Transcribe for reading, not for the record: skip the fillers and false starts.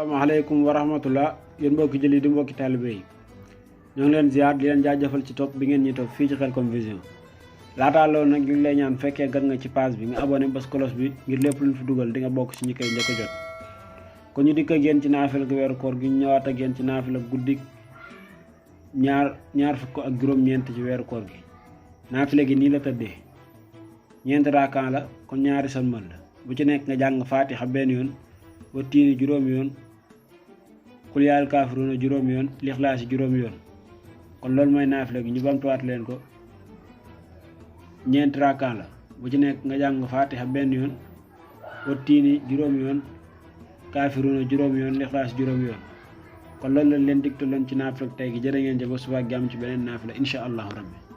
salaamaaleykum wa rahmatullah yéen mbokki jëli di mbokki taalibe yi ñoo ngi leen ziar di leen jaajëfal ci topp bi ngeen ñi topp fii ci Khelcom Vision laataa loolu nag ñu ngi lay ñaan fekkee gan nga ci page bi nga abonné bas kolos bi ngir lépp luñ fi dugal di nga bokk ci ñi koy njëkk a jot kon ñu dikk ak yéen ci naafila gu weeru koor gi ñu ñëwaat ak yéen ci naafila guddik ñaar fukk ak juróom-ñeent ci weeru koor gi naafila gi nii la tëddee ñeenti raakaan la kon ñaari sëlmal la bu ci nekk nga jàng faatixa benn yoon wa tiini juróomi yoon xul yaa al kaafiruuna juróomi yoon lixlaasi juróomi yoon kon loolu mooy naafila gi ñu bamtuwaat leen ko ñeenti raakaan la bu ci nekk nga jàng faatixa benn yoon wa tiini juróomi yoon kaafiruuna juróomi yoon lixlaasi juróomi yoon kon loolu lañ leen digtaloon ci naafila tey gi jërë ngeen jëf ba suba ak jàmm ci beneen naafila incha allahu rabbi